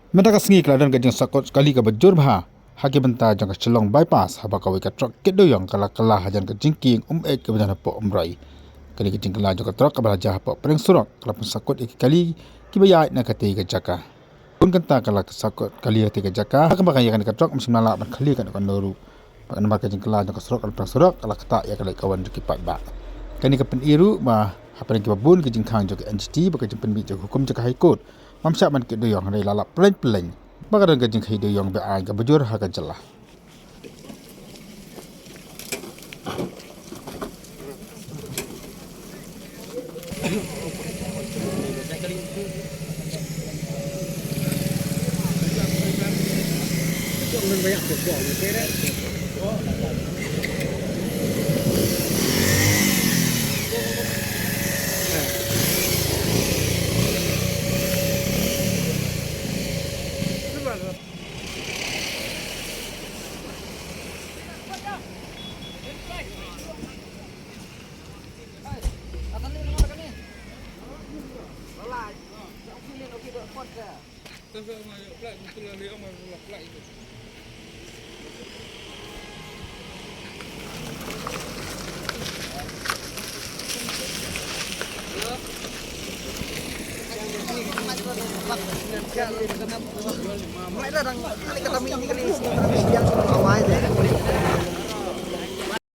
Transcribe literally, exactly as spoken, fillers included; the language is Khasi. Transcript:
Mynta ka sngi ka la don ka jingsahkut kali kaba jur bha ha ki bynta jong ka Shillong Bypass, haba kawei ka trok kit dewïong ka la kylla hajan ka jingkieng um eit kaba don hapoh Umroi. Kane ka jingkylla jong ka trok kaba la jia hapoh pdeng surok ka la pynsahkut ïa ki kali kiba ïaid na katei ka jaka. Bun kynta ka la sahkut kali katei ka jaka, ha kaba ka ïa kane ka trok ym shym la lah ban khlieh katno katno ruh. Bad namar ka jingkylla jong ka surok, ka la pdeng surok ka la ktah ïa ka leit ka wan jong ki paidbah. Kane ka pyni ruh ba hapdeng kiba bun ki jingkhang jong ka N G T bad ka jingpynmih jong ka hukum jong ka High Court, ym shym ban kit dewïong hynrei la lap plein plein ba ka don ka jingkhih dewïong beaiñ kaba jur ha ka jylla.